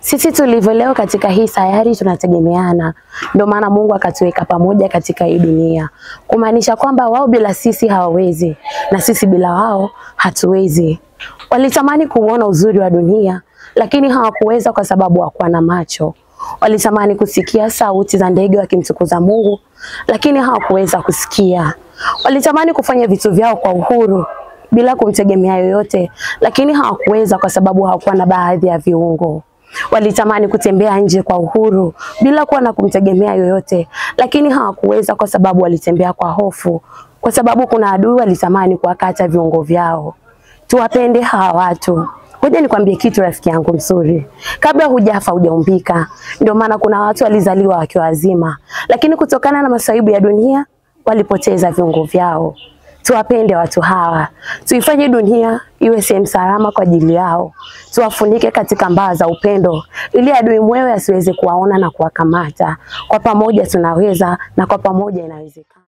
Sisi tulivyo leo katika hii sayari tunategemeana. Ndio maana Mungu akatuweka pamoja katika hii dunia. Kumaanisha kwamba wao bila sisi hawawezi na sisi bila wao hatuwezi. Walitamani kuona uzuri wa dunia lakini hawakuweza kwa sababu hawakuwa na macho. Walitamani kusikia sauti za ndege wakimtukuza Mungu lakini hawakuweza kusikia. Walitamani kufanya vitu vyao kwa uhuru bila kumtegemea yoyote lakini hawakuweza kwa sababu hawakuwa na baadhi ya viungo. Walitamani kutembea nje kwa uhuru bila kuwa na kumtegemea yoyote lakini hawakuweza kwa sababu walitembea kwa hofu, kwa sababu kuna adui walitamani kuwakata viungo vyao. Tuwapende hawa watu. Ngoja nikwambie kitu rafiki yangu mzuri. Kabla hujafa hujaumbika. Ndio maana kuna watu walizaliwa wakiwa wazima, lakini kutokana na masaibu ya dunia walipoteza viungo vyao. Tuwapende watu hawa. Tuifanye dunia iwe sehemu salama kwa ajili yao. Tuwafunike katika mbawa za upendo ili adui mwewe asiweze kuwaona na kuwakamata. Kwa pamoja tunaweza na kwa pamoja inawezekana.